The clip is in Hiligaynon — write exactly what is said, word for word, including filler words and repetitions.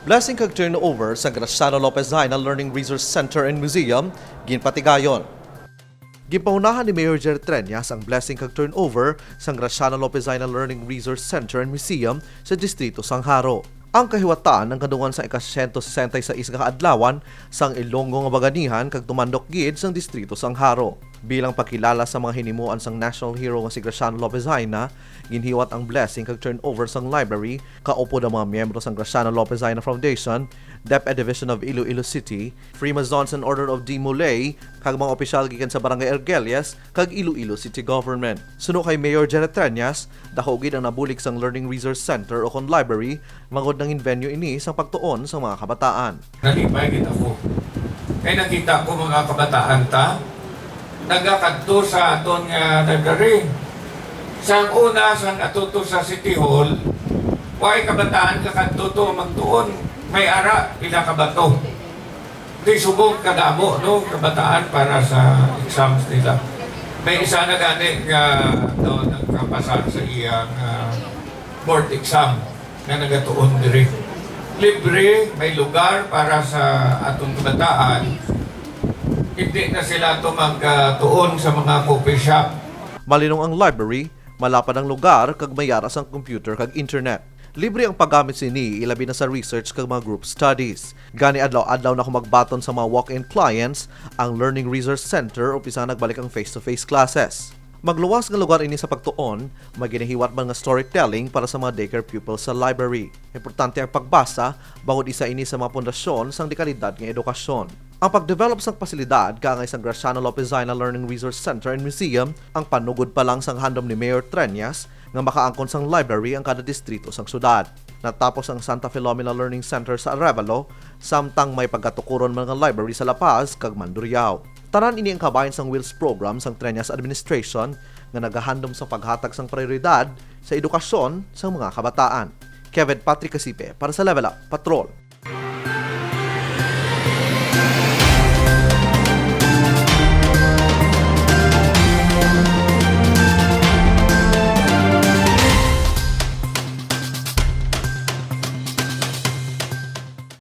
Blessing kag turnover sa Graciano Lopez Jaena Learning Resource Center and Museum, ginpatigayon. Ginpahunahan ni Mayor Jerry Treñas ang blessing kag turnover sang Graciano Lopez Jaena Learning Resource Center and Museum sa Distrito sang Jaro. Ang kahiwatan ang kadungan sang ika-siyento sesenta y seis nga kaadlawan sang Ilonggo nga Baganihan kag tumandok gid sang Distrito sang Jaro. Bilang pagkilala sa mga hinimuan sang national hero nga si Graciano Lopez Jaena, ginhiwat ang blessing kag turnover sang library, kaupod ang mga miyembro sang Graciano Lopez Jaena Foundation, DepEd Division of Iloilo City, Freemasons and Order of Demolay, kag mga opisyal gikan sa Barangay Argelias kag Iloilo City Government. Suno kay Mayor Jerry Treñas, daku gid ang nabulig sang Learning Resource Center o kon library, bangod nangin venue ini sang pagtuon sa mga kabataan. Nalipay gid ako. Kay nakita ko mga kabataan ta, nagakadto sa aton nga library. Sa una, sa ato to sa City Hall, way kabataan kakadto to magtuon. May ara, pila ka bato. Di subong kadamo, no, kabataan para sa exams nila. May isa na gani nga, no, nagkapasar sa iyang ah, board exam nga nagatuon diri. Libre, may lugar para sa atong kabataan. Hindi na sila to magtuon sa mga coffee shop. Malinong ang library, malapad ang lugar, kag may ara sang computer kag internet. Libre ang paggamit sini, ilabi na sa research kag mga group studies. Gani adlaw-adlaw na ko magbaton sa mga walk-in clients ang Learning Resource Center, upisa nagbalik ang face-to-face classes. Magluwas nga lugar ini sa pagtuon, may ginahiwat man nga storytelling para sa mga daycare pupils sa library. Importante ang pagbasa, bangod isa ini sa mga pundasyon sang dekalidad nga edukasyon. Ang pagdevelop sang pasilidad kaangay sang Graciano Lopez Jaena Learning Resource Center and Museum ang panugod pa lang sang handom ni Mayor Treñas nga makaangkon sang library ang kada distrito sang syudad. Natapos ang Santa Filomena Learning Center sa Arevalo, samtang may pagkatukuron man nga library sa La Paz kag Mandurriao. Tanan ini ang kabahin sang WHILS program sang Treñas administration nga nagahandom sa paghatag sang prioridad sa edukasyon sang mga kabataan. Kevin Patrick Casipe para sa Level Up Patrol.